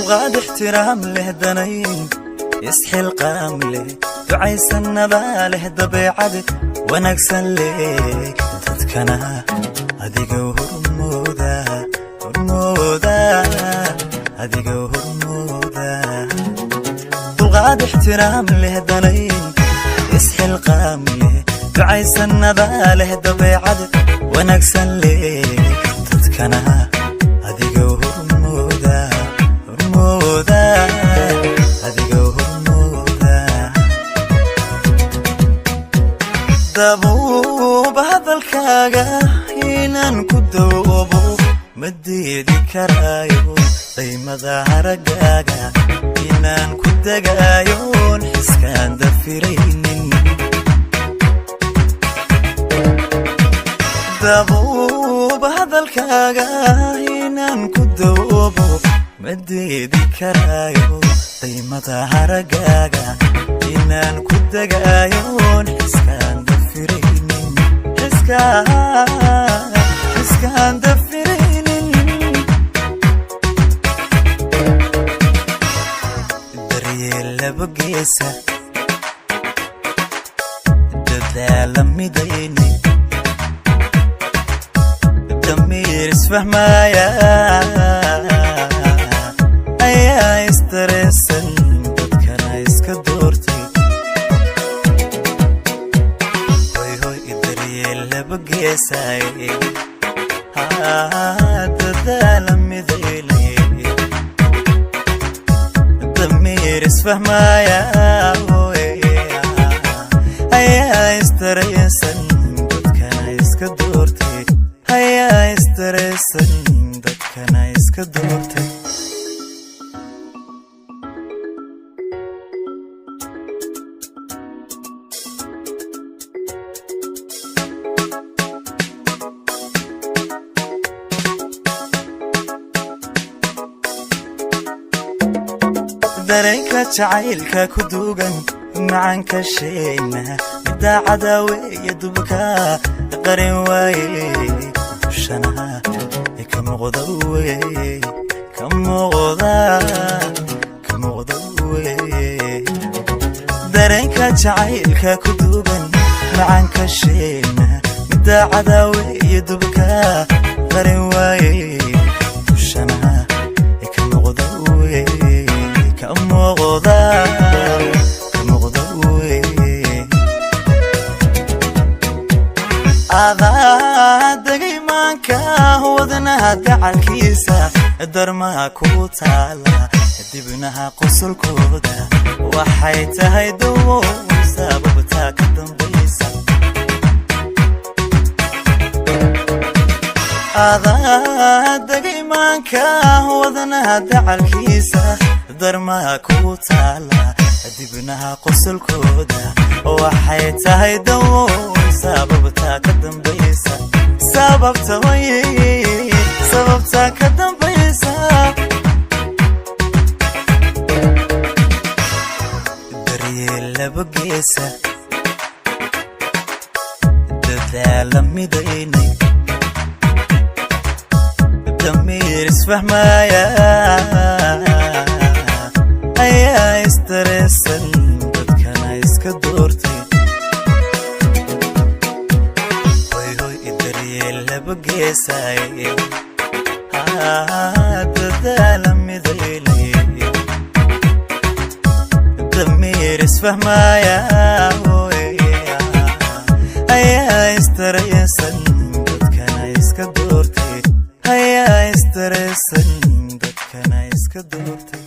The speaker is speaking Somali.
Dulqaad, ixtiraam leh, danayn, isxilqaam leh, ducaysanabaa leh, dabeecad wanaagsan leh, dadkana adiga hormooda, hormooda, adiga hormooda. Dulqaad, ixtiraam leh, danayn, isxilqaam leh, ducaysanabaa leh, dabeecad wanaagsan leh, dadkana adiga hormooda, hormooda, adiga hormooda. Dabuuba hadalkaaga inaan ku dawoobo ma diidi karaayo, daymada haragaaga inaan ku degaayoon xiskaan dafiraynin. Dabuuba hadalkaaga inaan ku dawoobo ma diidi karaayo, daymada haragaaga inaan ku degaayoon xiskaan dafiraynin, xiskaan dafiraynin. Daryeel laba geesa, dadaala midayni, damiir isfahmaya ayaa isdareesan, dadkana iska doortay. Hoy hoy, daryeel laba geesay, dadaala midayni, damiir isfahmaya ayaa isdareesan, dadkana iska doortay, ayaa isdareesan, dadkana iska doortay. Dareenka jacaylka ku duugan macanka sheegna, daacada weeye, dubka qarin waaye, dushana ka muuqda weye, ka muuqda, ka muuqda weye. Dareenka jacaylka ku duugan macanka sheegna, daacada weeye, dubka qarin waaye, dushana ka muuqda weye, ka muuqda, ka muuqda weye. Adaa degaymaanka wadnaha dacalkiisa, darmaha ku taala dibnaha qosolkooda, waxay tahay dawow sababtaa ka dambaysa. Adaa degaymaanka wadnaha dacalkiisa, darmaha ku taala dibnaha qosolkooda, waxay tahay dawow sababtaa ka dambaysa, sababta way, sababtaa ka dambaysa. Daryeel laba geesa, dadaala midayni, damiir isfahmaya ayaa isdareesan, dadkana iska doortay. Hoy hoy, daryeel laba geesay, dadaala midayni, damiir isfahmaya ayaa isdareesan, dadkana iska doortay, ayaa isdareesan, dadkana iska doortay.